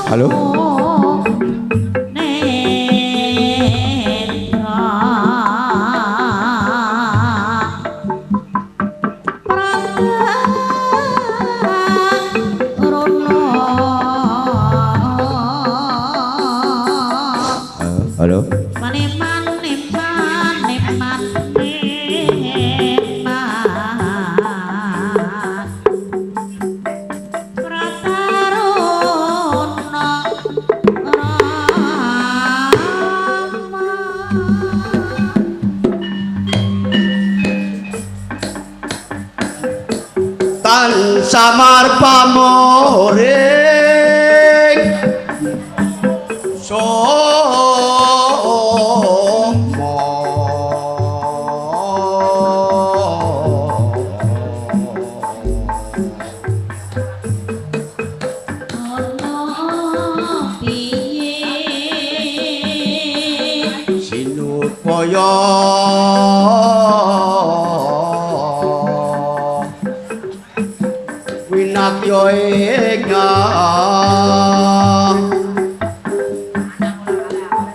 Halo. Halo. Tan samar pamoring somo sinupaya winakya ing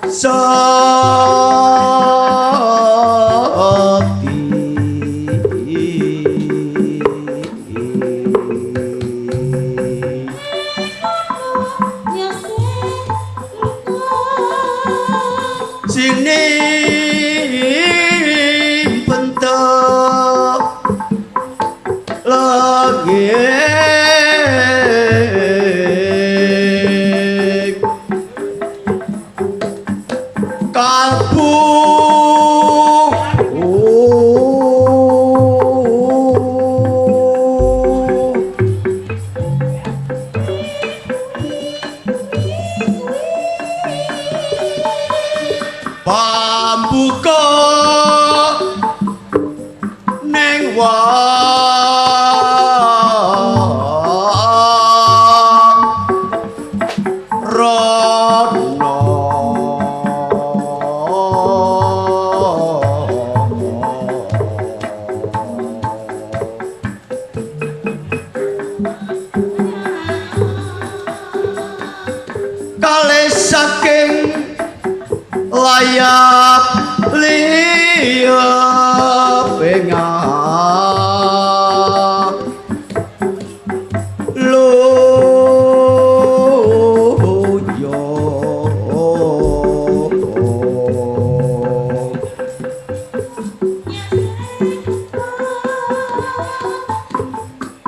sekti sini bentuk lagi kalbu pambuka ning rono kalih saking layap liyap ing loyo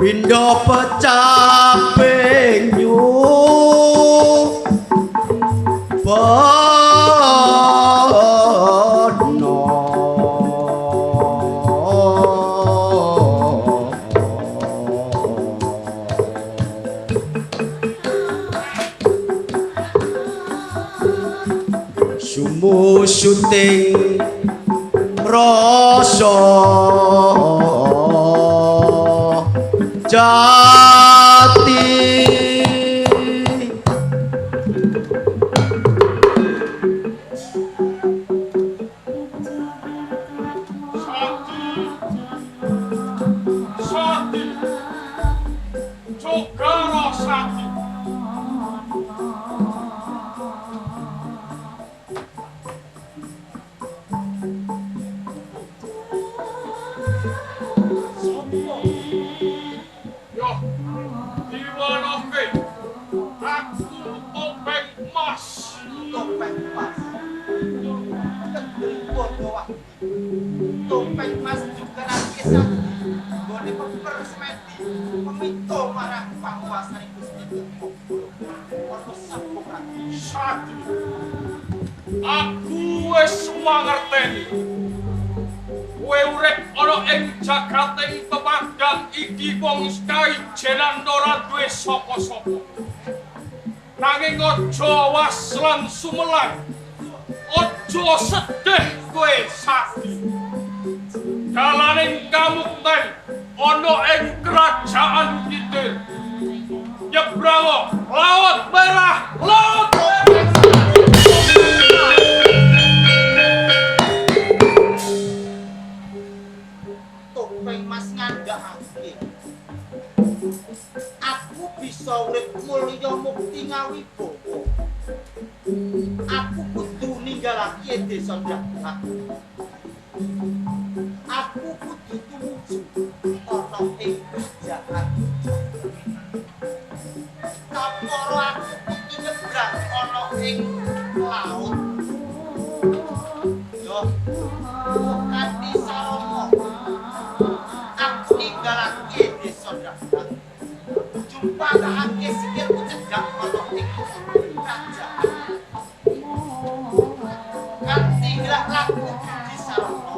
pindha pecaping nyu bono sumusuting rasa jati. Sati, Jogara Sati. Yo, diwanohke. Aku topeng emas. Topeng emas. Kendel bodoh. Topeng emas juga nanti sakti. Gone peper semedi. Pemito marang panguasane Gusti Tumenggung. Ana sabuk ratu. Sati. Aku wis mangerteni. Kowe urip ana ing jagating pepadang iki wong kaijenan ora duwe sapa-sapa. Nanging aja was lan sumelang. Aja sedih kowe Sati. Dalaning kamukten ana ing kerajaan kidul. Nyebrang Laut Merah, Laut Merah. Topeng mas ngandhakake. Aku bisa urip mulya mukti ngawibawa. Aku kudu ninggalake desa Dahat. Aku kudu tumuju ana ing kerajaan. Kapara aku kudu nyebrang ana ing laut. Yo, kanthi sarana aku ninggalake desa Dahat. Jumpatake sikilku cedhak ana ing kerajaan. Kanthi nglak laku budi sarana,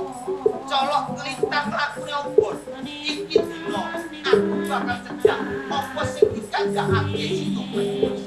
colok lintang lakune obor. Iki dina aku bakal cedhak apa sing dikandhakake si Topeng Mas.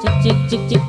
Cek cek cek cek.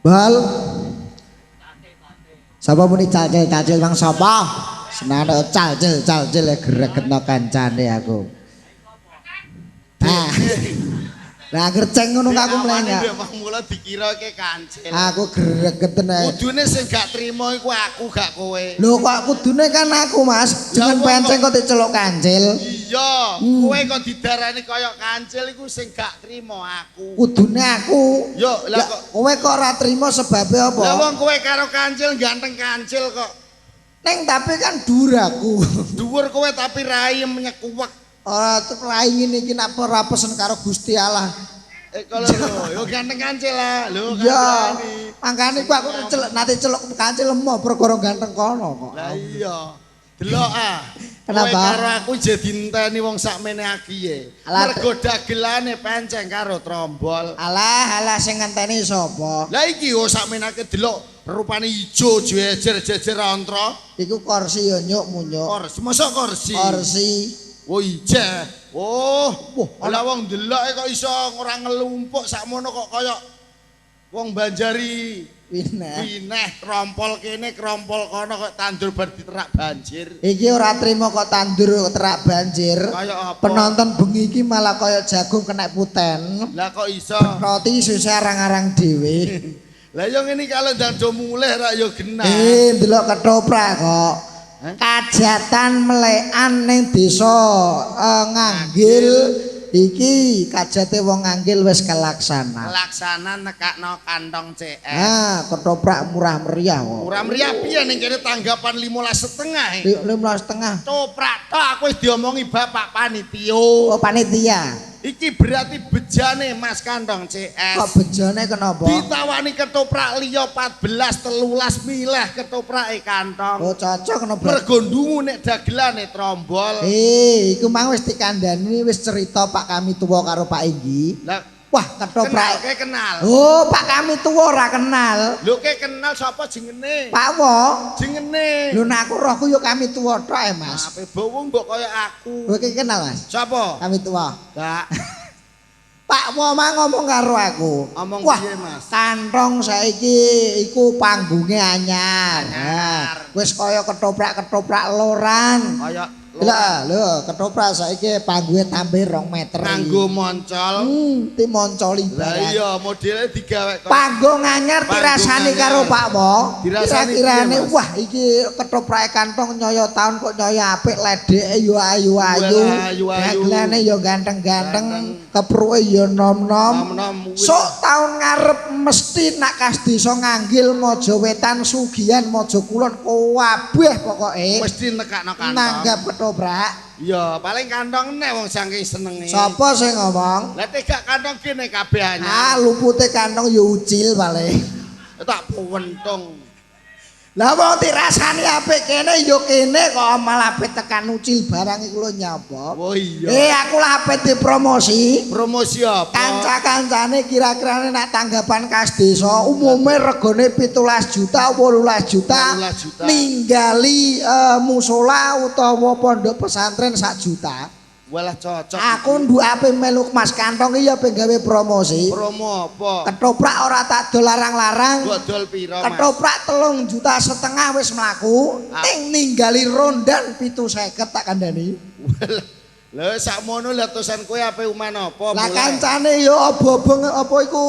Bal. Sapa muni cacil-cacil mang sapa? Senane calcil calcil gregetno kancane aku. Ah. Lah gerceng ngono aku mlengak. Ndek mula dikira ke kancil. Aku gregeten ae. Kudune sing gak trimo iku aku gak kowe. Lho kok kudune kan aku, Mas. Jeneng penceng kok diceluk kancil. Iya, kowe kok didarani kaya kancil iku sing gak trimo aku. Kudune aku. Yo, lah kok kowe kok ora trimo sebabe apa? Lah wong kowe karo kancil ganteng kancil kok. Neng tapi kan dhuwur aku. Dhuwur kowe tapi rai menyekuwek. Ora rai ngene iki nek ora pesen karo Gusti Allah. Kalau lho, yo ganteng kancil lah. Lho Iya. Mangkane ku aku celuk nate celuk kancil lemah perkara ganteng kono kok. Lah iya. Delok ah. Kenapa? Kowe karo aku jadi enteni wong sakmene akiye. Mergo dagelane penceng karo trombol. Alah, alah sing ngenteni sapa? Lah iki yo sakmene akeh delok rupane ijo jejer-jejer antra. Iku kursi yo nyuk munyuk. Kursi, mosok kursi. Kursi. Oh ijeh. Oh, wah, lah wong deloke kok iso ora ngelumpuk sakmono kok kaya wong Banjari wineh. Wineh krompol kene krompol kono kok tandur bar diterak banjir. Iki ora trimo kok tandur terak banjir. Kaya apa? Penonton bengi iki malah kaya jagung kena puten. Lah kok iso? Roti susah arang-arang dhewe. Lah yo ngene kalau ndang do mulih rak yo genah. Ndelok ketoprak kok. Kajatan melekan ning desa Nganggil iki kajate wong Nganggil wis kelaksana. Kelaksana nekakno kantong CS. Ah, ketoprak murah meriah kok. Murah meriah piye ning kene tanggapan 15,5. 15,5. Toprak tok aku wis diomongi bapak panitia. Oh, panitia. Iki berarti bejane Mas Kantong CS. Kok bejane kenapa? Ditawani ketoprak liya 14 13 milih ketoprake kantong. Oh, cocok kena berarti. Mergo ndungu nek dagelane trombol. Iku mang wis dikandani wis cerita Pak kami tuwa karo Pak Inggi. Lah, wah, ketoprak. Kenal, kenal. Oh, Pak kami tuwa ora kenal. Lho ke kenal sapa jengene? Pak Wo. Jengene. Lho nek aku rohku yo kami tuwa tok e, Mas. Ape bowo mbok kaya aku. Kowe ki kenal, Mas? Sapa? Kami tuwa. Gak. Pak Wo mang ngomong karo aku. Omong wah, piye, Mas? Kantong saiki iku panggunge anyar. Anyar. Nah, wis kaya ketoprak-ketoprak loran. Kaya Lah, lho, ketoprak saiki panggunge tambah 2 meter. Nganggo moncol. Ti moncoli Lah barang. iya, modele digawe kaya Panggung anyar dirasani karo Pak Wo. Dirasani Kira-kirane piye, Mas? wah iki ketoprake kantong nyoyo taun kok nyoyo apik ledeke yo ayu-ayu. Ayu-ayu. Dagelane yo ganteng-ganteng, kepruke yo nom-nom. Nom-nom. Sok taun ngarep mesti nak kas desa Nganggil, Mojo Wetan, Sugihan, Mojo Kulon kabeh pokoke mesti nekakno kantong. nanggap ketoprak. Iya, paling kantong nek wong saking senenge. Sapa sing ngomong? Lah tegak kantong kene kabeh anyar. Ah, lupute kantong yo ucil paling. Tak puwentung. Lah wong dirasani apik kene yo kene kok malah apik tekan ucil barang iku lho nyapa. Oh iya. Aku lah apik dipromosi. Promosi apa? Kanca-kancane kira-kirane nek tanggapan kas desa umume regane 17 juta, 18 juta, 18 juta. Ninggali musola utawa pondok pesantren 1 juta. Walah cocok. Aku nduk ape melu Mas Kantong iki ya pengen gawe promosi. Promo apa? Ketoprak ora tak dol larang-larang. Mbok dol piro, Mas? Ketoprak 3,5 juta wis mlaku, ning ninggali rondan 750 tak kandhani. Lha sakmono lha tosan kowe ape uman apa? Lah kancane yo obobong apa iku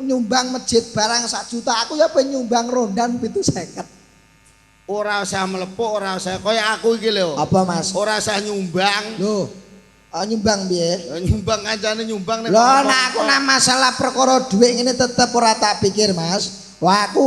nyumbang masjid barang 1 juta, aku ya pengen nyumbang rondan 750. Ora usah mlepuk, ora usah kaya aku iki lho. Apa, Mas? Ora usah nyumbang. Lho, nyumbang piye? Nyumbang kancane nyumbang nek. Lho, nek aku nek masalah perkara dhuwit ngene tetep ora tak pikir, Mas. Wah, aku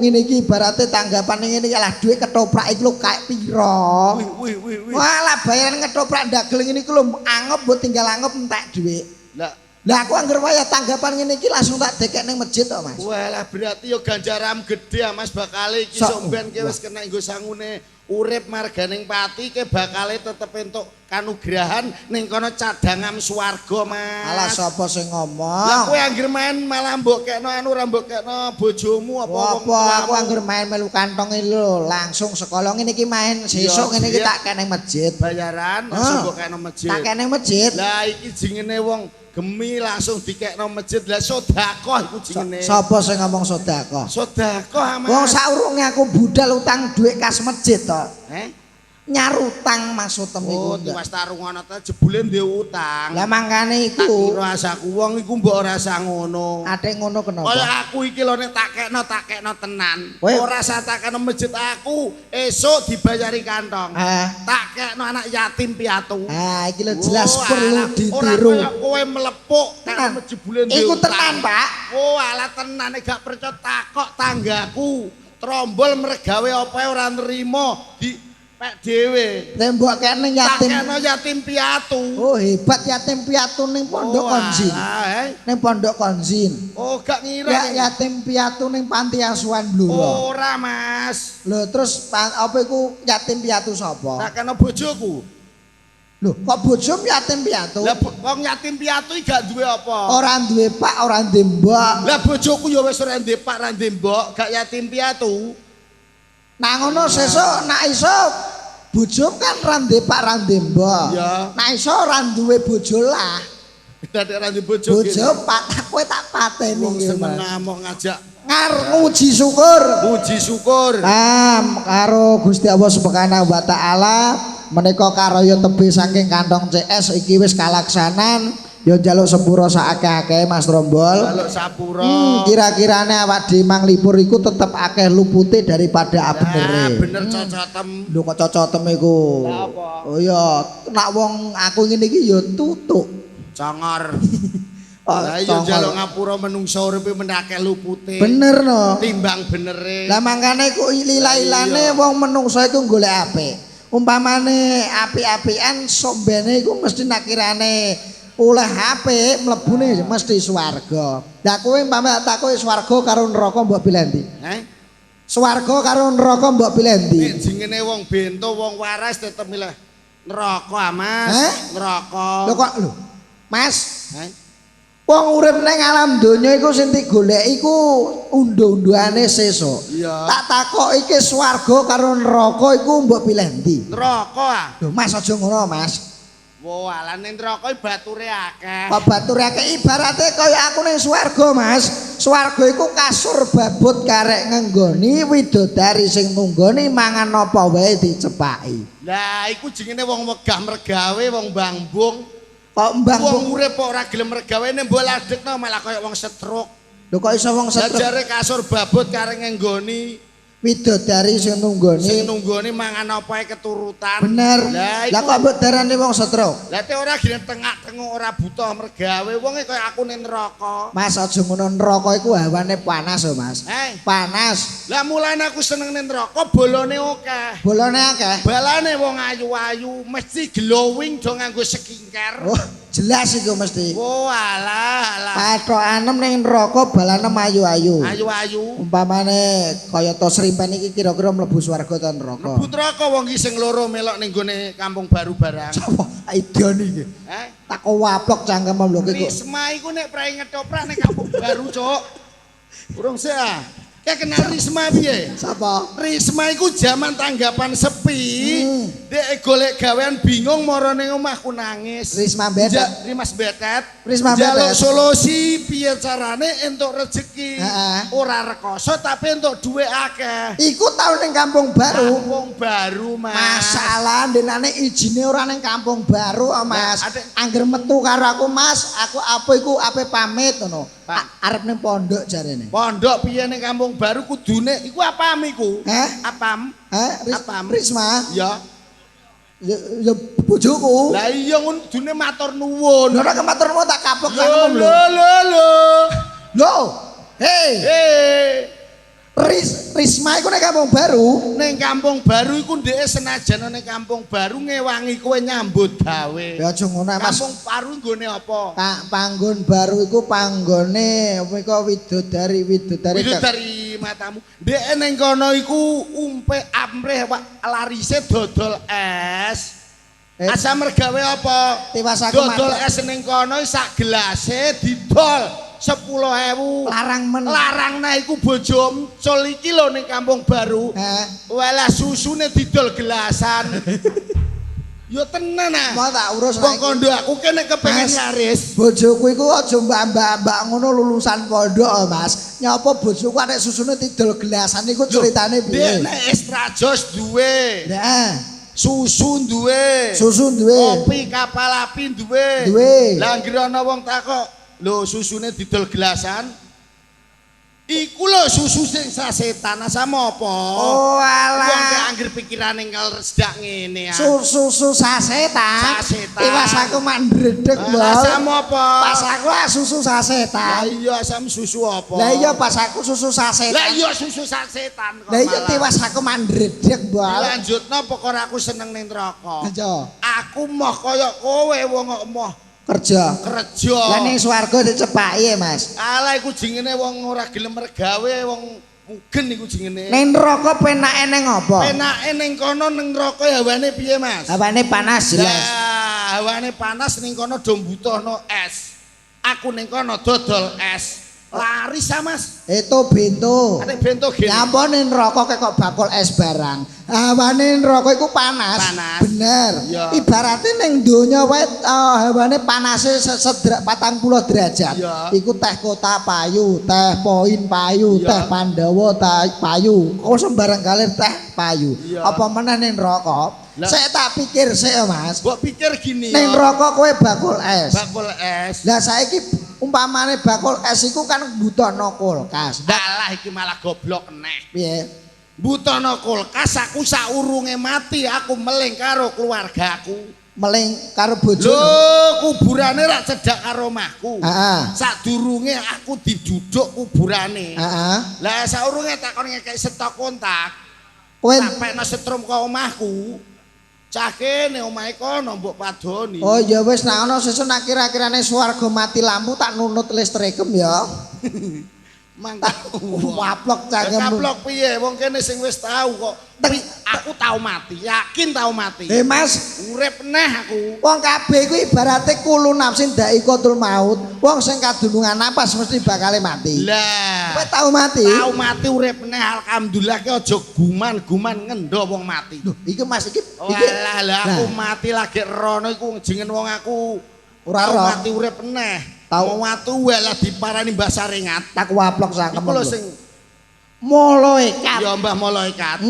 ngene iki ibarate tanggapan ngene iki lah dhuwit ketoprak iki lho kaek pira. Wih, wih, wih. Wah, lah bayaran ketoprak ndagel ngene iki lho angep mbok tinggal angep entek dhuwit. Lah, lah aku angger waya tanggapan ngene iki langsung tak dekek ning masjid kok, Mas. Walah berarti yo ganjaran gedhe ah, Mas bakale iki sok ben ki wis kena nggo sangune urip marganing pati ke bakale tetep entuk kanugrahan ning kono cadangan swarga, Mas. Alah sapa sing ngomong? Lah kowe anggere main malah mbok kekno anu ora mbok kekno bojomu apa wong Apa aku anggere main melu kantonge lho langsung sekolah ngene iki main sesuk ngene iki tak kek ning masjid. Bayaran langsung mbok kekno masjid. Tak kek ning masjid. Lah iki jengene wong gemi langsung dikekno masjid. Lah sedekah iku jengene. Sapa sing ngomong sedekah? Sedekah, Mas. Wong saurunge aku budal utang dhuwit kas masjid to. Heh? Nyarutang maksudem iku. Oh, tiwas tarungono ta jebule ndek utang. Lah mangkane Tak iku. kira asaku wong iku mbok ora usah ngono. Ate ngono kenapa? Kaya aku iki lho nek tak kekno tenan. Kowe- Ora usah tak kekno masjid aku, esuk dibayari kantong. Ah. Tak kekno anak yatim piatu. Ah, iki lho jelas Oh, perlu alah, ditiru. Ora kaya kowe melepuk Tenan. karo jebule ndek Iku utang. tenan, Pak. Oh, alah tenan nek gak percaya takok tanggaku. Trombol mergawe apa ora nrimo di pek dhewe. Tembok kene Tak yatim. kekno yatim piatu. Oh, hebat yatim piatu ning pondok Oh, konzin. alah, eh. Ning pondok konzin. Oh, gak ngira. Ya nih. yatim piatu ning panti asuhan Bluro. Ora, Mas. Lho terus apa iku yatim piatu sapa? Tak kena bojoku. Lho, kok bojomu yatim piatu? Lah wong yatim piatu iki gak duwe apa? Ora duwe pak, ora duwe mbok. Lah bojoku ya wis ora ndek pak, ora ndek mbok, gak yatim piatu. Nah ngono sesuk nak iso bojomu kan ora duwe pak, ora duwe mbok. Iya. Nak iso ora duwe bojo lah. Dadi ora ndek bojo. Bojo pak kowe tak pateni wong iki, seneng Mas. ngamuk ngajak Ngar nguji syukur. puji syukur. Nah, karo Gusti Allah Subhanahu wa taala menika karaya tebih saking kantong CS iki wis kalaksanan ya njaluk sepuro saakeh-akehe Mas Trombol. Jaluk sapura. Kira-kirane awak dhewe mang libur iku tetep akeh lupute daripada Ah, abenere. bener cocotem. Lho kok cocotem iku. Lah apa? Oh iya, nak wong aku ngene iki ya tutuk. Congor. Oh, Lah iya congor. njaluk ngapura menungso uripe menakeh lupute. Bener no. Timbang benere. Lah mangkane iku lila-ilane Iya. wong menungso iku golek apik. Umpamane apik-apikan sombene iku mesti nakirane oleh apik mlebune mesti swarga. Lah kowe umpame tak takoki swarga karo neraka mbok pilih ndi? Eh? Swarga karo neraka mbok pilih ndi? Nek jengene wong bento, wong waras tetep milih neraka, ah, Mas. Heh? Neraka. Lho kok lho. Mas, Heh? wong urip nang alam donya iku sing digoleki iku unduh-unduhane sesuk. Iya. Tak takoki iki swarga karo neraka iku mbok pilih ndi? Neraka ah. Lho Mas aja ngono, Mas. Wah, alah ning neraka iki bature akeh. Kok batur akeh ibarate kaya aku ning swarga, Mas. Swarga iku kasur babut karek ngenggoni widodari sing nunggoni mangan apa wae dicepaki. Lah iku jengene wong wegah mergawe, wong bangbung. Kok mbang Wong urip kok ora gelem mergawe nek mbok ladekno malah kaya wong stroke. Lho kok iso wong Lah setruk jare kasur babut kareng ngenggoni widodari sing nunggoni. sing nunggoni mangan apa ae keturutan. Bener. Lah Lah iku kok mbok darani wong setruk? Lah te ora gene tengak-tenguk ora butuh mergawe wonge kaya aku ning neraka. Mas aja ngono neraka iku hawane panas lho, Mas. Eh. Panas. Lah mulane aku seneng ning neraka bolone akeh. Bolone akeh. Balane wong ayu-ayu mesti glowing do nganggo skincare. Oh, jelas iku mesti. Oh alah alah. Pathokanem ning neraka balane ayu-ayu. Ayu-ayu. Umpamane kaya to srimpen iki kira-kira mlebu swarga ta neraka. Mlebu neraka wong iki sing loro melok ning gone kampung baru barang. Sapa idon iki? Eh? Tak waplok cangkem lho iki kok. Risma iku nek prae ngetoprak ning kampung baru, Cuk. Urung sik ah. Kayak kenal Risma piye? Sapa? Risma iku jaman tanggapan sepi, dek golek gawean bingung mara ning omahku nangis. Risma Betet. Rimas Betet. Risma Njaluk Betet. solusi piye carane entuk rezeki. Heeh. Ora rekoso tapi entuk dhuwit akeh. Iku tau ning kampung baru. Kampung baru, Mas. Masalah ndenane ijine ora ning kampung baru, oh, Mas. Lah, adek- Angger metu karo aku, Mas, aku apa iku ape pamit ngono. Pak. Arep ning pondok jarene. Pondok piye ning kampung baru kudune iku apam iku? Heh? Apam? Heh, Apam? Risma, Ya. ya, ya bojoku. Lah iya ngono kudune matur nuwun. Lho ora kematur mau tak kapok Lho cangkem lho lho. lho lho. Lho. Hei, Eh, Risma iku ning kampung baru. ning kampung baru iku ndeke senajan ning kampung baru ngewangi kowe nyambut gawe. Ya aja ngono Mas. Kampung baru nggone apa? Kak panggon baru iku panggone apa widodari widodari. Widodari matamu. Ndeke ning kono iku umpe amrih larise dodol es. Eh. Asa mergawe apa? Tiwas aku Dodol matur. es ning kono sak gelase didol 10.000. Larang men. Larang nah iku bojo cul iki lho ning kampung baru. Heh. Walah susune didol gelasan. Yo tenan ah. Mau tak urus Wong saiki. kondo aku kene kepengen Mas. laris. Bojoku iku aja mbak-mbak ngono lulusan pondok, oh, Mas. Nyapa bojoku anek susune tidol gelasan iku ceritane Dek piye? nek extra jos duwe. Heeh. Susu duwe. Susu duwe. Kopi kapal api duwe. Duwe. Lah anggere ana wong takok, lho susune didol gelasan. Iku lho susu sing sasetan sama apa? Oh Wong alah. nek anggere pikirane ngel resdak ngene ah. Susu sasetan. Sasetan. Tiwas aku mak ndredeg Lah lho. sama apa? Pas aku lah susu Lah sasetan. iya asam susu apa? Lah iya pas aku susu sasetan. Lah iya susu sasetan kok. Lah iya malah. tiwas aku mak ndredeg bal. Dilanjutno perkara aku seneng ning neraka. Aja Aku moh kaya kowe wong kok moh kerja. kerja. Lah ning swarga dicepaki ya, Mas. Alah iku jengene wong ora gelem mergawe, wong mugen iku jengene. Ning neraka penake ning apa? Penake ning kono ning neraka hawane piye, Mas? Hawane panas jelas. Lah, hawane panas ning kono do mbutuhno es. Aku ning kono dodol es. Laris ah, Mas. Itu bento. Ate bento gene. Ya ampun ning neraka kok bakul es barang. Hawane neraka iku panas. Panas. Bener. Iya. Ibarate ning donya wae hawane panase sedrak 40 derajat. Iya. Iku teh kota payu, teh poin payu, Iya. teh Pandawa teh payu. Kok sembarang kalir teh payu. Iya. Apa meneh ning neraka? Lah. Sik tak pikir sik ya, Mas. Mbok pikir gini. Ning ya. neraka kowe bakul es. Bakul es. Lah saiki umpamane bakul es iku kan mbutuhno kulkas. Dalah iki malah goblok neh. Piye? Mbutuhno kulkas aku saurunge mati aku meling karo keluargaku. Meling karo bojo. Lho, kuburane rak cedhak karo omahku. Heeh. Sadurunge aku diduduk kuburane. Heeh. Lah saurunge takon ngekek stok kontak, Kowe tak pekno setrum ka omahku. Cah kene omahe kono mbok padoni. Oh ya wis nah ana sesuk nak kira-kirane swarga mati lampu tak nunut listrikem ya. Mangga. Waplok cangkem. Kaplok piye wong kene sing wis tau kok. Aku tau mati, yakin tau mati. Eh Mas, Urip neh aku. wong kabeh iku ibarate kulo nafsin daikotul maut. Wong sing kadunungan napas mesti bakale mati. Lah. Kowe tau mati? Tau mati urip neh alhamdulillah ki aja guman-guman ngendho wong mati. Loh, iki Mas iki iki Walah lah aku Lah. mati lagi rono iku jeneng wong aku Ora tau roh. mati urip neh. Tau. Mau watu walah diparani Mbah Saringat. Tak waplok cangkem. Iku lho sing malaikat. ya Mbah Malaikat.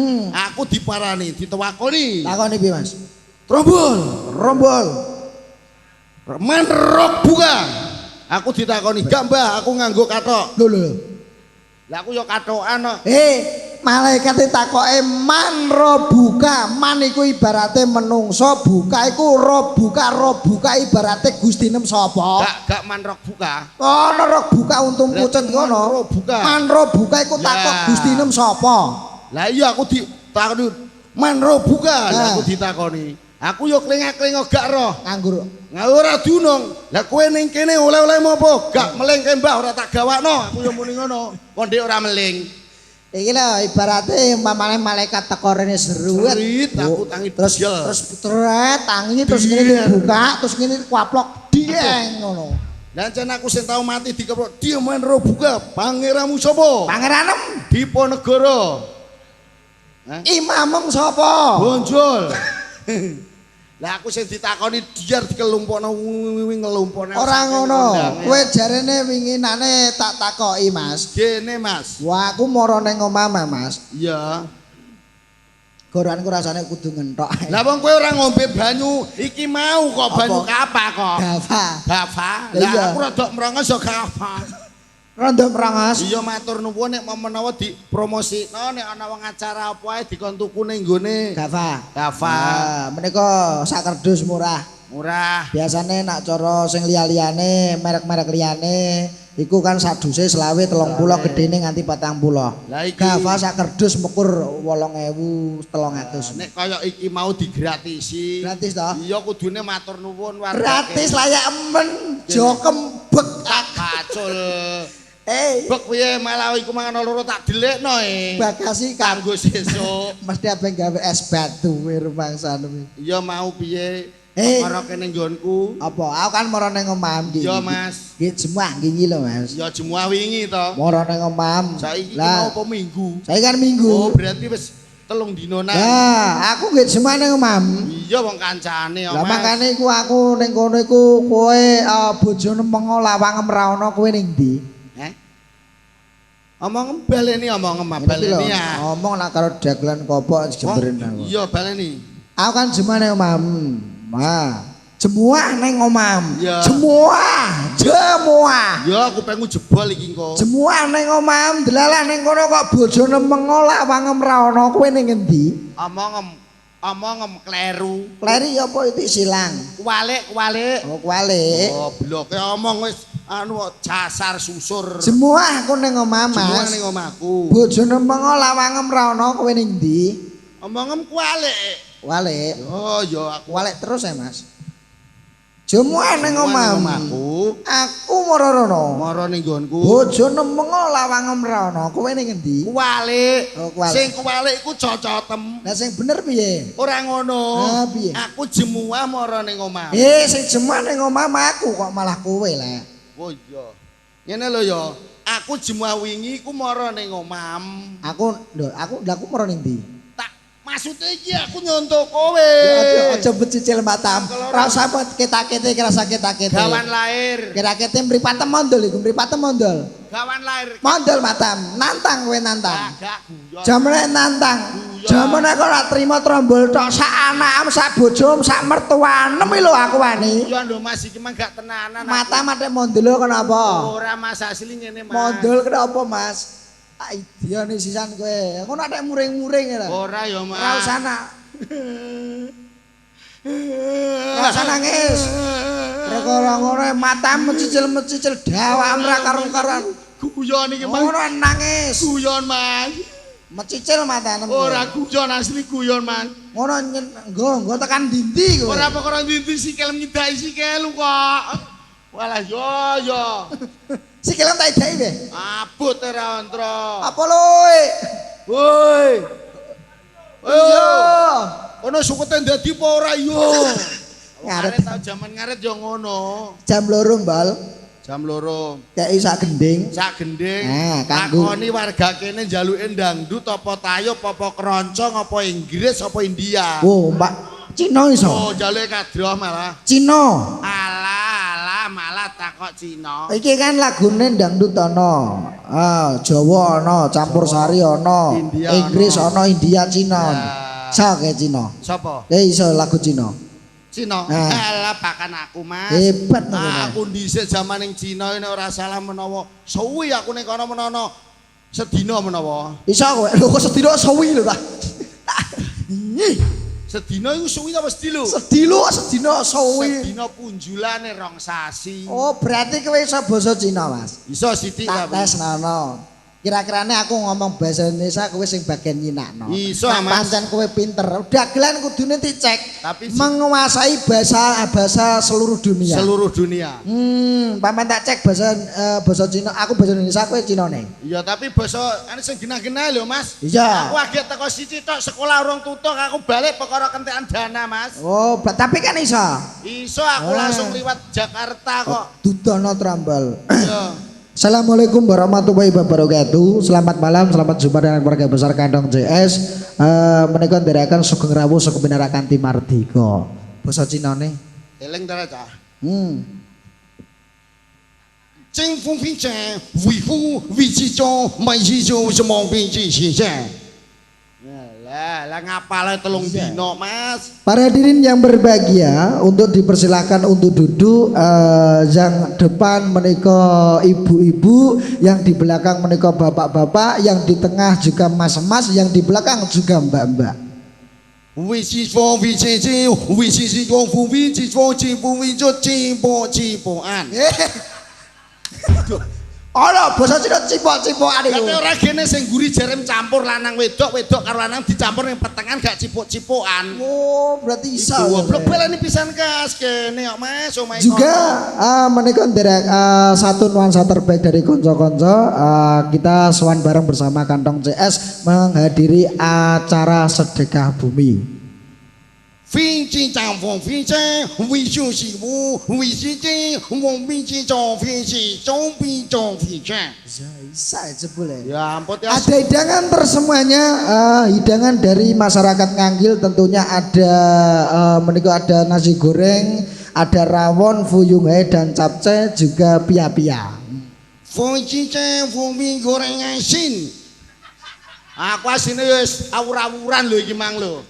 Aku diparani, ditewakoni. Takoni piye Mas? Trombol, Rombol. man rok buka. Aku ditakoni, "Gak Mbah, aku nganggo kathok." Lho lho. Lah aku ya kathokan kok. Eh, malaikat takoke man robuka, man iku ibarate menungso, buka iku robuka, robuka ibarate gustinem sapa? Gak man rok buka. Kono robuka untung Lah, pucet man kono. robuka. Man robuka iku takok Lah. gustinem sapa? Lah iya aku ditakoni man robuka, lah Nah. aku ditakoni. Aku yo klengak-klengok gak roh. Nganggur. Nga ora dunung. Lah kowe ning kene oleh-oleh apa? Gak meling ke Mbah ora tak gawakno. Aku yo muni ngono. Kon ndek ora meling. Iki lho ibarate umpamane malaikat teko rene seruet. Serit, aku tangi terus diel. terus tret tangi terus ngene dibuka terus ngene kuaplok dieng ngono. Lah jan aku sing tau mati dikeprok dia man robuka pangeramu sapa? Pangeranem Diponegoro. imamem sapa? Bonjol. Lah aku sing ditakoni diar dikelumpukno ngelumpukno. Ora ngono. Kowe jarene winginane tak takoki, Mas. Gene, Mas. Wah, aku mara ning omah, Mas. Iya. Goranku rasane kudu ngentok. Lah wong kowe ora ngombe banyu, iki mau kok banyu Apa? kapa kok. Gawa. Gafa. Lah Lah iya. aku rada mrongos ya gafa. Rondo mrongos. Iya matur nuwun nek menawa dipromosikno nek ana wong acara apa ae dikon tuku ning nggone. Gawa. Gafa. Ah, menika sak kerdus murah. Murah. Biasane nak cara sing liya-liyane, merek-merek liyane iku kan sak duse 25 30 gedene nganti 40. Lah iki- Gawa sak kerdus mekur 8.300. Nek kaya iki mau digratisi. Gratis toh? Iya kudune matur nuwun warga. Gratis layak emen, jokem bek. Tak pacul. Eh, Bek piye malah iku mangan loro tak delikno e. bagasi kanggo Kanggo sesuk. mesti apa gawe es batu kowe rumangsane. Iya mau piye? Eh. Perkara kene nggonku. Apa? Aku kan mara ning omah iki. Iya, Mas. Iki jemuah wingi lho, Mas. Ya jemuah wingi to. Mara ning omah. Saiki iki Lah, mau apa minggu? saiki kan minggu. Oh, berarti wis 3 dinonan. Lah, aku nggih jemuah ning omah. Iya wong kancane Lah Mas. makane iku aku ning kono iku kowe bojone mengo lawangem ra ono kowe ning ndi? Heh. Omong baleni omong Ngene iki lho, baleni ya. Ngomong nak karo dagelan kopok jemberen aku. Iya baleni. Aku kan jemuah ning omahmu. Nah, jemuah ning omahmu. Iya. Jemuah, jemuah. Ya aku pengen jebol iki engko. Jemuah ning omahmu, delalah ning kono kok bojone mengolah wangem ra ono, kowe ning ngendi? Omongem, omongem kleru. Kleri apa itu silang? Kualik, kualik. Oh, kualik. Oh, bloke omong wis anu kok jasar susur. Jemuah aku ning omah, Jemuah Mas. ning omahku. Bojone mengolah wangem ra ono, kowe ning ndi? Omongem kualik. Kualik. Oh, ya aku Kualik terus ya, Mas. Jemuah ning Jemuah ning omahmu. omahku. Aku mara rono. Mara ning nggonku. Bojone mengolah wangem ra ono, kowe ning ngendi? Kualik. Oh, kualik. Sing kualik iku cocotem. Lah sing bener piye? Ora ngono. Ah, piye? Aku jemuah mara ning omahmu. Sing jemuah ning omahmu aku kok malah kowe lah. Oh iya. Ngene lho ya. Aku jemuah wingi iku mara ning omahmu. Aku lho, aku mara ning ndi? Tak maksude iki aku nyontoh kowe. Ya aja becicil matam. Ora usah ketak-ketik, ora usah ketak-ketik. Gawan lahir. Kira-kira mripatem mondol iku, mripatem mondol. Gawan lahir. Mondol matam, nantang kowe nantang. Gak guyon. Jamene nantang. Jamene kok ora trimo trombol tok sak anakem, sak bojomu, sak mertuanem iki lho aku wani. Guyon lho Mas iki mah gak tenanan. aku. Mata mate mondol kenapa? Ora Mas asli ngene Mas. Mondol kenapa Mas? Tak idione sisan kowe. Ngono nek muring-muring ya. Ora ya Mas. Ora usah nak. Ora usah nangis. Perkara ngono matamu mencicil-mencicil dawakmu ra karu-karuan. Guyon iki Mas. Ngono nangis. Guyon Mas. Mecicil matane. Ora guyon asli guyon Mas. Ngono nggo tekan dindi kowe. Ora perkara ndi sikil nyidaki sikil kok. Walah yo yo. Sikilem tak idaki piye? Abot ora antro. Apa loe? Woi. Iya. Ono sukete ndadi apa ora yo? Ngaret. Ngaret tau jaman ngaret yo ngono. Jam 2 mbal. Jam 2. Kei sak gending. Sak gending. Nah, kanggo. Takoni warga kene njaluke dangdut apa tayub apa keroncong apa Inggris apa India. Oh, Mbak Cina iso. Oh, njaluke kadroh malah. Cina. Alah, alah malah takok Cina. Iki kan lagune dangdut ana. Ah, Jawa ana, campur sari ana, India Inggris ana. ana, India Cina. Ya. Sa kae Cina. Sapa? Iso lagu Cina. Cina. Nah. Alah bahkan aku Mas. Hebat ngono. Aku dhisik jaman ning Cina ini ora salah menawa suwi aku ning kono menawa sedina menawa. Iso kowe. Lho kok sedina suwi lho ta. Ih, Sedina iku suwi apa sedilo? sedilo sedina suwi. Sedina punjulane rong sasi. Oh, berarti kowe iso basa Cina, Mas. Iso sithik Tak tapi. tes nono. Kira-kirane aku ngomong bahasa Indonesia kowe sing bagian nyinakno. Iso, Nek Mas. pancen kowe pinter. Dagelan kudune dicek. Tapi menguasai bahasa seluruh dunia. Seluruh dunia. Paman tak cek bahasa bahasa Cina, aku bahasa Indonesia kowe Cinane. Iya, tapi basa ane sing genah-genah lho, Mas. Iya. Aku agek teko siji tok sekolah urung tutuk, aku balik perkara kentekan dana, Mas. Oh, tapi kan iso. Iso aku Ah. langsung liwat Jakarta kok. Dudono trambal. Iya. Assalamualaikum warahmatullahi wabarakatuh. Selamat malam, selamat jumpa dengan keluarga besar Kandang JS. Menika ndherekaken sugeng rawuh sugeng pinarakan Timardika. Basa Cinane. Eling ta cah. 金风飞剑，维护维持中，没其中是毛病这些些。Lah, lah ngapale telung dino, Mas. Para hadirin yang berbahagia, untuk dipersilakan untuk duduk. Yang depan menika ibu-ibu, yang di belakang menika bapak-bapak, yang di tengah juga mas-mas, yang di belakang juga mbak-mbak. 为其风为其金，为其是功夫为其风金不为就金不金不安。 Ana basa Cina cipok-cipokan iku. Kate ora gene sing guri jarem campur lanang wedok, wedok karo lanang dicampur ning petengan gak cipuk-cipukan. Oh, berarti iso. Goblok baleni pisan kas kene kok Mas, omahe Juga menika nderek satu nuansa terbaik dari konco-konco, kita sowan bareng bersama Kantong CS menghadiri acara sedekah bumi. 飞机长风飞车，维修师傅，维修机，我飞机坐飞机，中飞坐飞车。 Bisa jebule. Ya ampun ya. Ada hidangan tersemuanya, hidangan dari masyarakat Nganggil tentunya ada menika ada nasi goreng, ada rawon, fuyung hai dan capcay juga pia-pia. 飞机在风飞goreng asin. Aku asine wis awur-awuran lho iki mang lho.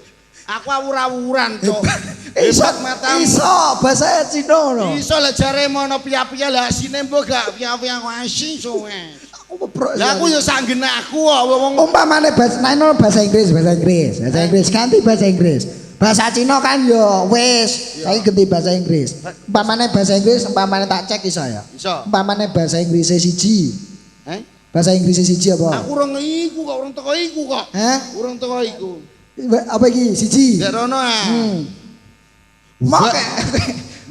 Aku awur-awuran, Cuk. Iso Hebat matamu. Iso bahasa Cina ngono. Iso lah jare mono piya-piya lah asine mbok gak piya-piya kok asin suwe. Aku keprok. Lah aku ya sak aku kok wong umpamane bahasa nah, ini bahasa Inggris, bahasa Inggris, bahasa Inggris, ganti bahasa Inggris. Bahasa Cina kan yo wis, saiki ganti bahasa Inggris. Umpamane bahasa Inggris, umpamane tak cek iso ya. Iso. Umpamane bahasa Inggris siji. Eh? Bahasa Inggris siji apa? Aku urung iku kok, urung teko iku kok. Hah? Urung teko iku. Apa iki? Siji. Dek rono ah. Mok.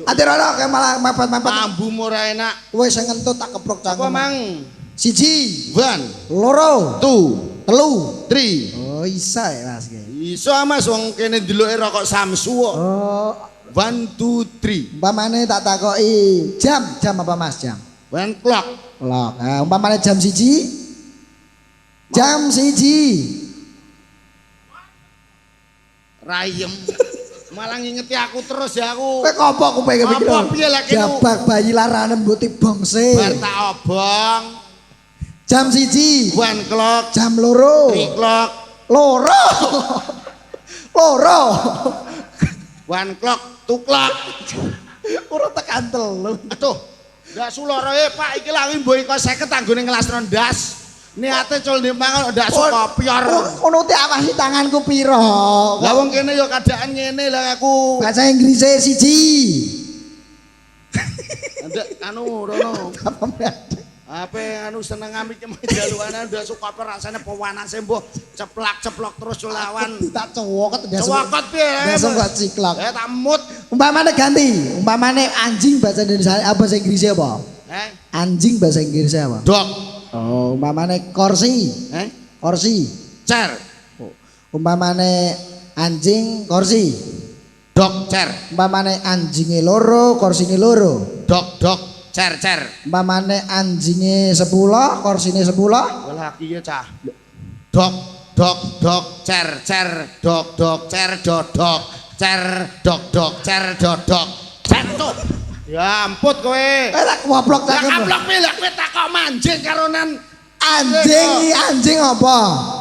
Ate rono kayak malah mepet-mepet. Mambu ora enak. Wis ngentut tak keprok Apa cangkem. mang? Siji, One, loro, two, telu. three. Oh, isa ya Mas iki. Iso ah, Mas wong kene ndeloke rokok Samsu kok. Oh, 1 2 3. umpamane tak takoki jam, jam apa Mas jam? One clock. Clock. Nah, umpamane jam siji. Jam siji. Rayem. Malah ngingeti aku terus ya aku. Kowe kopo kupinge pikir. Apa piye lek kene? Jabak bayi larane mbok tibongse. Bar tak obong. Jam siji. One clock, Jam loro. three clock, Loro. Loro. one clock, two clock. Ora tekan telu. Aduh, ndak suloro e Pak iki lha mbok iko 50 anggone ngelasno ndas. Niate cul ndek mangan ndak kopior. Ngono te awasi tanganku piro? Lah wong kene ya kadaan ngene lah aku. Bahasa Inggrise siji. Ndek anu rono. Apa mrene? Ape anu seneng iki jaluane ndak kopior rasane pewanase mbuh ceplak-ceplok terus culawan. Tak cowokot ndas. Cowokot piye? Ndas kok ciklok. Eh tak mut. Umpamane ganti, umpamane anjing bahasa Indonesia apa bahasa Inggrisnya apa? Eh, Anjing bahasa Inggrisnya apa? dog. Oh, umpamane kursi, Eh, kursi. chair. Umpamane anjing kursi. Dog chair. Umpamane anjinge loro, kursine loro. Dog dog chair chair. Umpamane anjinge 10, kursine 10. Walah iki ya cah. Dog dog dog chair chair dog dog chair dog dog chair dog dog chair dog dog chair tuh. Ya ampun kowe. Eh tak woplok Lah cangkem. kaplok piye lah kowe takok manjing karonan Anjing, anjing apa?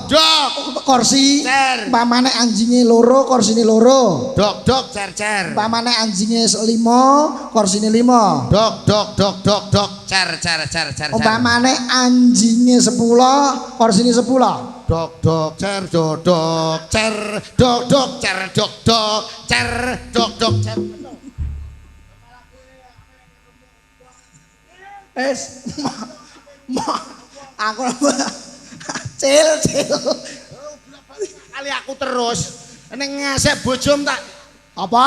dog Kursi. Chair. Umpamane anjinge loro, kursine loro. dog dog chair chair. Umpamane anjinge 5, kursine 5. Dog dog dog dog dog chair chair chair chair. Umpamane anjinge 10, kursine 10. Dog dog chair dog dog chair dog dog chair dog dog chair dog dog chair. Es, aku cil cil. Kali aku terus ning ngasek bojom tak Apa?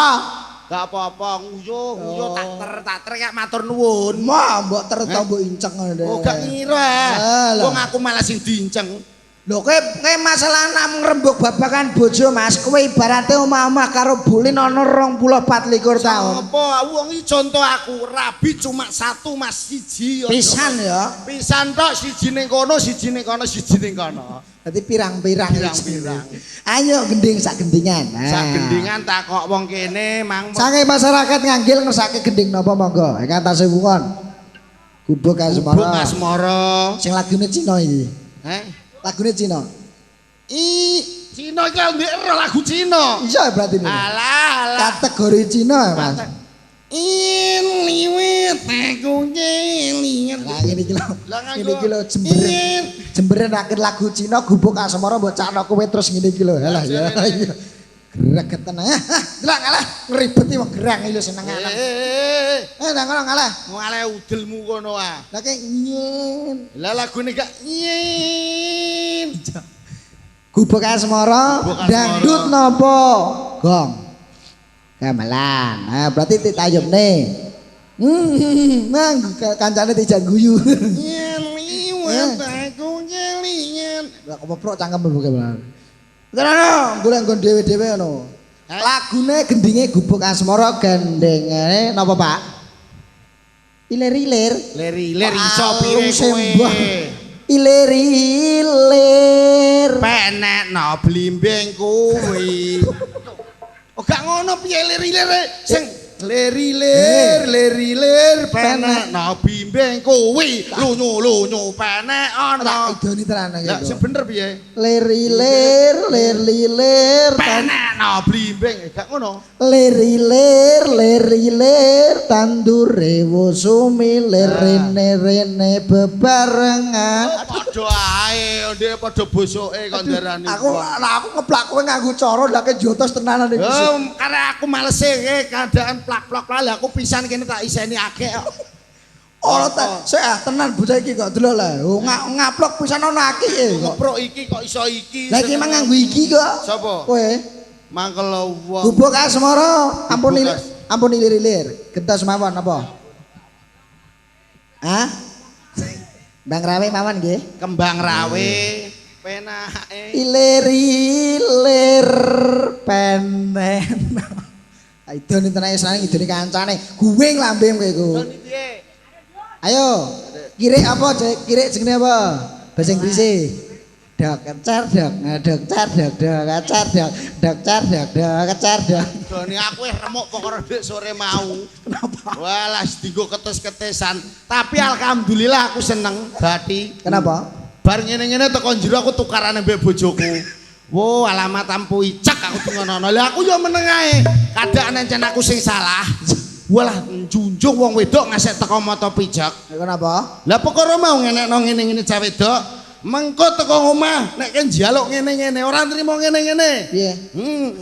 gak apa-apa nguyuh nguyuh tak ter kayak matur nuwun. Ma, mbok ter ta mbok inceng ngono. Oh gak ngira. Alah. Wong aku malah sing diinceng. Lho kowe kowe masalah namung rembug babagan bojo Mas, kowe ibarate omah-omah karo bulin ana 24 tahun. Apa wong iki contoh aku rabi cuma satu Mas siji. Pisan ya. Pisan tok siji ning kono, siji ning kono, siji ning kono. Dadi pirang-pirang. Pirang-pirang. Ayo gending sak gendingan. Nah. Sak gendingan takok wong kene mang Saking masyarakat nganggil ngersake gending napa monggo. Ingkang tasih wungon. Gubuk Asmara. Gubuk Asmara. Sing lagune Cina iki. Heh. Lagune Cina. I Cina iki ndek ero lagu Cina. Iya berarti ini. Alah alah. Kategori Cina ya, Mas. In liwit aku nyelingan. Lah ngene iki lho. Lah, nganggo. Ngene iki lho jemberen. In. Jemberen akhir lagu Cina Gubuk Asmara mbok cakno kowe terus ngene iki lho. Halah ya. Iya. Gregeten. Ah, delok ngalah ngribeti wong gerang iki lho senengane. Eh, Eh, nang kono ngalah. ngale udelmu kono ah. Lah kek nyen. Lah lagune gak nyen. Gubuk Asmara Gubuk Asmara. dangdut napa? Gong. Gamelan. Nah, berarti ditayubne. Nang kancane dijak guyu. Nyen liwat aku nyelingan. Lah keprok cangkem lho gamelan. Tenan golek nggon dhewe-dhewe ngono. Lagune gendinge Gubuk Asmara gendengane napa, Pak? Ilir-ilir. Lir-ilir iso piye kowe. Ilir-ilir. Penekno blimbing kuwi. Oh gak ngono piye lir-ilir sing Leri lir leri lir penek no bimbing kuwi lunyu lunyu penek Tak ana. idoni tenan iki. Lah sing bener piye? Leri lir leri lir tan Penek no blimbing gak ngono. leri lir leri lir tandure wusumi lerene rene bebarengan. Padha ae, ndek padha bosoke kok ndarani. Aku lah aku ngeplak kowe nganggo cara lha ke jotos tenanan iki. Oh, karena aku males e keadaan plak-plak lah aku pisan kene tak iseni akeh kok. Ora ta, sik ah tenan bocah iki kok delok lah. Oh, ngaplok pisan ana akike kok. Ngeprok iki kok iso iki. Lah iki mang nganggo iki kok. Sapa? Kowe. Mangkel wong. Gubuk asmara, ampun Gubuk ilir, ampun ilir-ilir. Gentos mawon apa? Hah? Bang Rawe mawon nggih. Kembang rawe penake. Ilir-ilir penen. Idone tenan isane idone kancane. Guwing lambe kowe iku. Ayo, kirik apa, Cek? Kirik jenenge apa? Bahasa Inggris e. Dok, cer dok, dok cer dok, dok cer dok, dok cer dok, dok cer dok. Doni aku wis remuk perkara dek sore mau. Kenapa? Walah dinggo ketes-ketesan. Tapi alhamdulillah aku seneng bati. Kenapa? Bar ngene-ngene teko jero aku tukarane mbek bojoku. Wo, alamat ampu icek aku ngono. Lah aku yo meneng ae. Kadaan encen aku sing salah. Walah njunjung wong wedok ngasek teko mata pijak. Kenapa? Lah perkara mau ngenekno ngene-ngene cah wedok, mengko teko omah nek kan njaluk ngene-ngene ora nrimo ngene-ngene. Piye?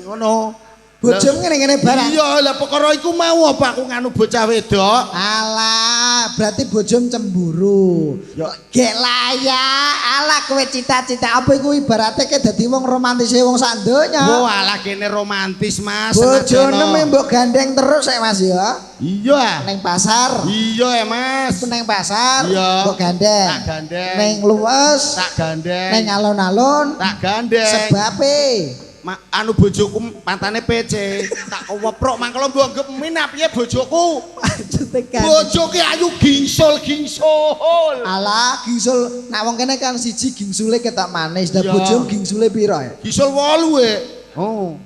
Ngono. Bojomu ngene-ngene barang. Iya, lah perkara iku mau apa aku nganu bocah wedok. Alah, berarti bojomu cemburu. Gek layak, alah kowe cita-cita apa iku ibarate ke dadi wong romantise wong sak donya. Wah, alah kene romantis, Mas. Bojone Senajan. mbok gandeng terus sik Mas ya. Iya. Neng pasar. Iya, Mas. Neng pasar, Iya. mbok gandeng. Tak gandeng. Neng luwes, Tak gandeng. neng alun-alun, Tak gandeng. sebabe. Anu bojoku pantane PC. Tak weprok mangkelo mbok anggep minah piye bojoku. Maksudnya kan. Bojoke ayu gingsul-gingsul. Alah, gingsul. Nak wong kene kan siji gingsule ketok manis. Lah Iya. bojomu gingsule piro ya? Gingsul 8 e. Oh.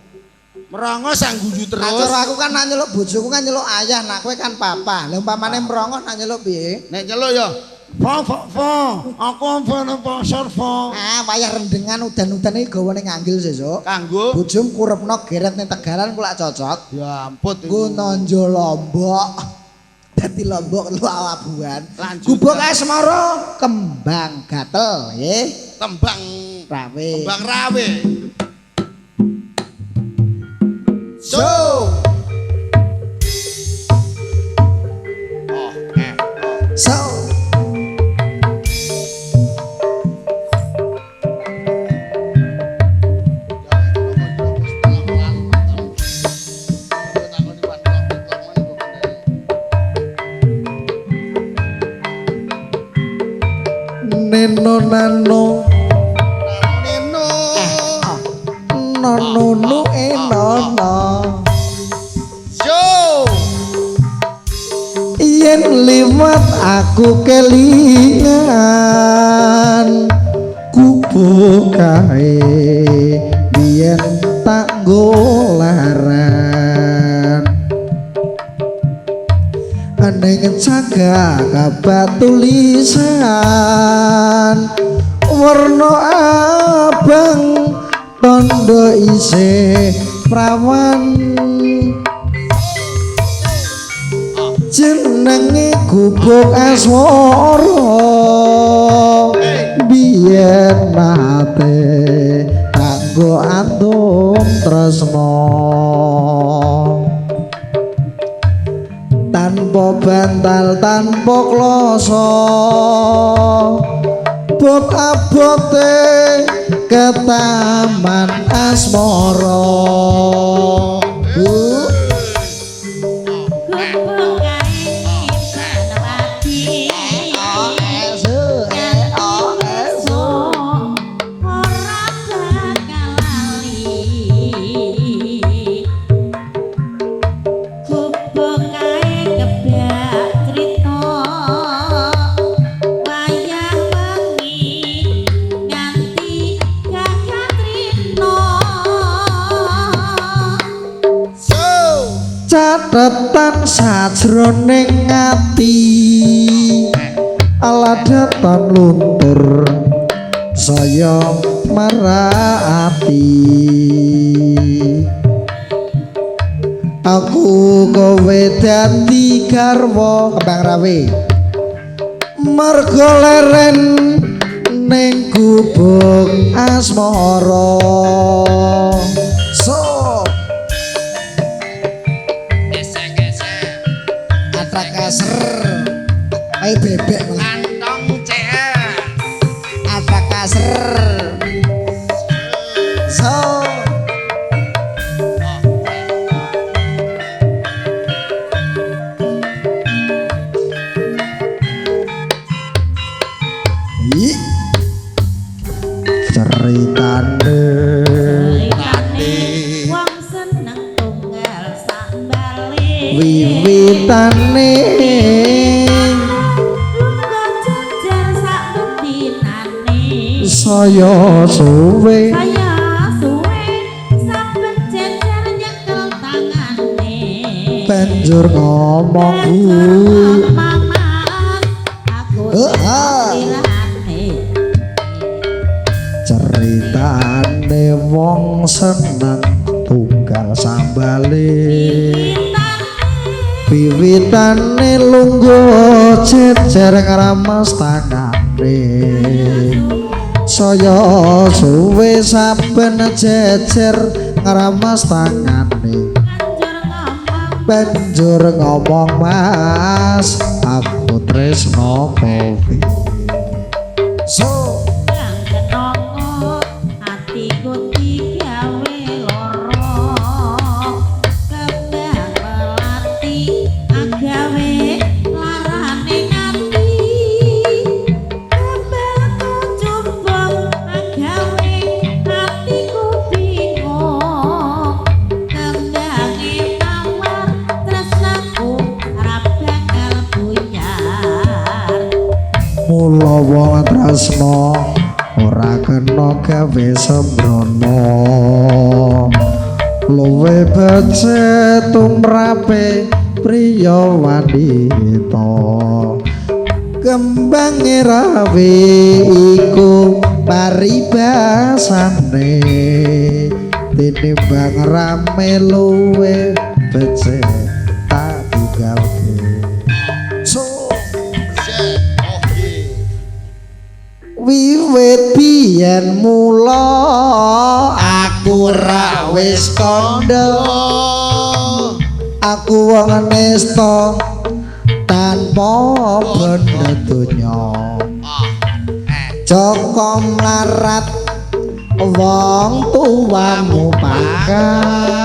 Merongos sang guyu terus. Acara aku kan nak nyeluk bojoku kan nyeluk ayah, nak kowe kan papa. Lah umpamane mrongos nak nyeluk piye? Nek nyeluk ya. Fo fo fo, aku nang pasar fo. Ah, wayah rendengan udan-udan iki gawane nganggil sesuk. Kanggo Bojomu kurepno geret ning Tegalan ku lak cocok. ya ampun Nggo nonjo lombok. Dadi lombok lu abuan. Lanjut. Gubuk asmara kembang gatel nggih. Tembang Rawe. kembang rawe. So. Oh, eh. Oh. So. Neno nano Neno. nono nu enono Yo. yen liwat aku kelingan kubu kae biyen tak golaran ning cagak kabatulisan werna abang tondo isih prawan jenenge gubuk asmara biyen nate kanggo antum tresna tanpa bantal tanpa kloso bab abote ketaman asmara. Bu So. Catetan sajroning ati aladatan luntur saya marati. Aku kowe dadi garwa kembang rawe mergo leren ning gubuk asmara. So Atrakaser ayo bebek malah. Kantong CS. Atrakaser. So I ceritane wong seneng tunggal sambale wiwitane lunga jejer sak bedinane saya suwe saya suwe saben jejer nyekel tangane banjur ngomong bu. Mas aku lirane Ceritane wong seneng tunggal sambale wiwitane lungguh jejer ngrames tangane saya suwe saben jejer ngrames tangane banjur ngomong mas aku tresno kowe. So atiku digawe lara kembang melati agawe larane ati kembang kucumbung agawe atiku bingung kembange mawar tresnaku ora bakal buyar. Mula wong tresna ora kena gawe sembrono luwe becik tumrape priya wanita kembange rawe iku paribasane tinimbang rame luwe becik tak tinggalke. So wiwit biyen mula aku ra wis kandha aku wong nesta tanpa benda donya Joko mlarat wong tuamu pangkat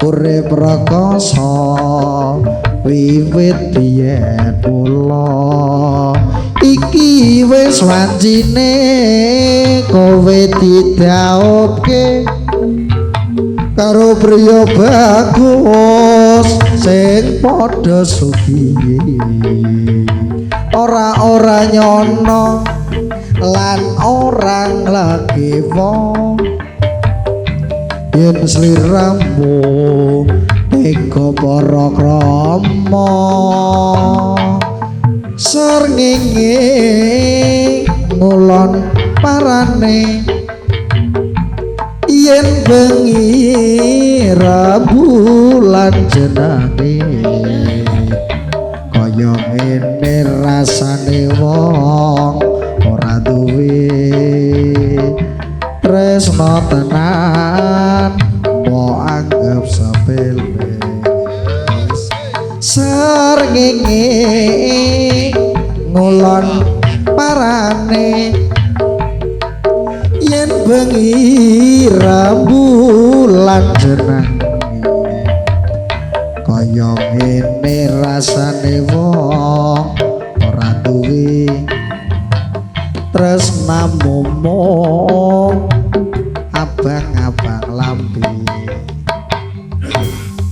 urip rekoso wiwit biyen mula iki wis wancine kowe didaupke karo priya bagus sing padha sugihe ora-ora nyono lan ora nglegewa yen sliramu tega para krama srengenge ngulon parane yen bengi rembulan jenenge kaya ngene rasane wong ora duwe tresna tenan mbok anggap sepele srengenge ngulon parane yen bengi rembulan jenenge kaya ngene rasane wong ora duwe tresnamu mung abang-abang lambe.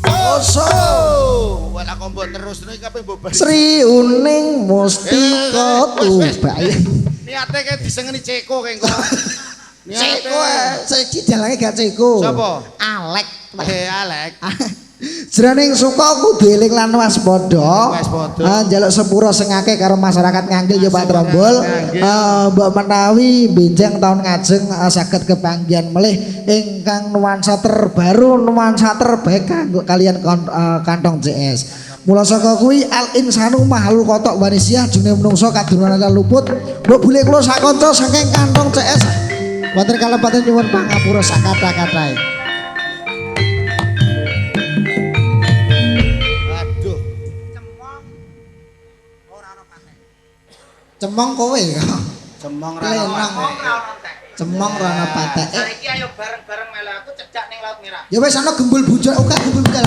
Oso. Wala kok mbok terus nek kabeh mbok bali. Sri Uning Mustika Tuban. Niate kae disengeni ceko kae engko. Ceko saiki dalange gak ceko. Sapa? Alek. Alek. Jroning suka kudu eling lan waspada. Waspada. Ah, njaluk sepura sing akeh karo masyarakat Nganggil ya Pak Trombol. Nganggil. Ah, mbok menawi benjang taun ngajeng saged kepanggihan melih ingkang nuansa terbaru, nuansa terbaik kanggo kalian kantong CS. Mula saka kuwi al insanu mahalul kotok wanisia jenenge menungso kadunan lan luput. Mbok bule kula sak kanca saking kantong CS. Wonten kalepatan nyuwun pangapura sakathah-kathahe. Aduh. Cemong ora ana patek. Cemong kowe kok. Cemong ra Lenong. ono. Cemong ora ana entek. Cemong ora ana pateke. Saiki ayo bareng-bareng melu aku cedak ning Laut Merah. Ya wis ana gembul bujal, oke gembul bujal.